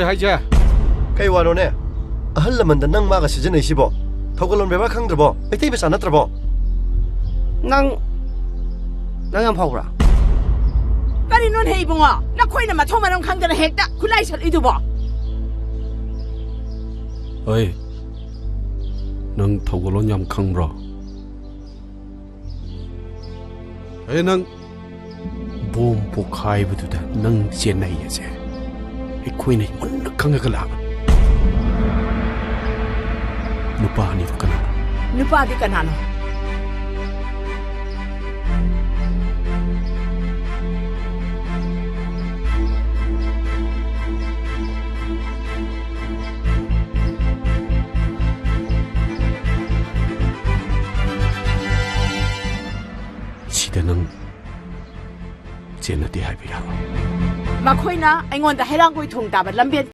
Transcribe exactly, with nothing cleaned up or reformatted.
ꯍꯥꯏꯁꯦ? ꯀꯩ ꯋꯥꯅꯣꯅꯦ? ꯑꯍꯜ ꯂꯃꯟꯗ ꯅꯪ ꯃꯥꯒ ꯁꯤꯖꯤꯟꯅꯩꯁꯤꯕꯣ? ꯊꯧꯒꯜꯂꯣꯟ ꯕꯦꯕꯥꯔ ꯈꯪꯗ꯭ꯔꯕꯣ? ꯃꯩꯇꯩ ꯃꯆꯥ ꯅꯠꯇ꯭ꯔꯕꯣ? ꯅꯪ, ꯅꯪ ꯌꯥꯝ ꯐꯥꯎꯕ꯭ꯔꯥ? ꯀꯔꯤꯅꯣꯅꯦ ꯏꯕꯨꯡꯉꯣ? ꯅꯈꯣꯏꯅ ꯃꯊꯣꯡ ꯃꯔꯝ ꯈꯪꯗꯅ ꯍꯦꯛꯇ ꯈꯨꯠꯂꯥꯏ ꯁꯠꯂꯤꯗꯨꯕꯣ? ꯍꯣꯏ, ꯅꯪ ꯊꯧꯒꯜꯂꯣꯟ ꯌꯥꯝ ꯈꯪꯕ꯭ꯔꯣ? ꯑꯦ, ꯅꯪ ꯕꯣꯝ ꯄꯣꯈꯥꯏꯕꯗꯨꯗ ꯅꯪ ꯆꯦꯟꯅꯩ ꯑꯁꯦ ꯑꯩꯈꯣꯏꯅ ꯃꯨꯟꯅ ꯈꯪꯉꯒ ꯂꯥꯛꯑꯕꯅꯤ꯫ ꯅꯨꯄꯥ ꯑꯅꯤꯗꯨ ꯀꯅꯥꯅꯣ? ꯅꯨꯄꯥꯗꯤ ꯀꯅꯥꯅꯣ? ꯁꯤꯗ ꯅꯪ ꯆꯦꯟꯅꯗꯦ ꯍꯥꯏꯕ ꯌꯥꯔꯣꯏ꯫ ꯃꯈꯣꯏꯅ ꯑꯩꯉꯣꯟꯗ ꯍꯩꯔꯥꯡꯒꯣꯏ ꯊꯣꯡ ꯇꯥꯕ ꯂꯝꯕꯦꯟ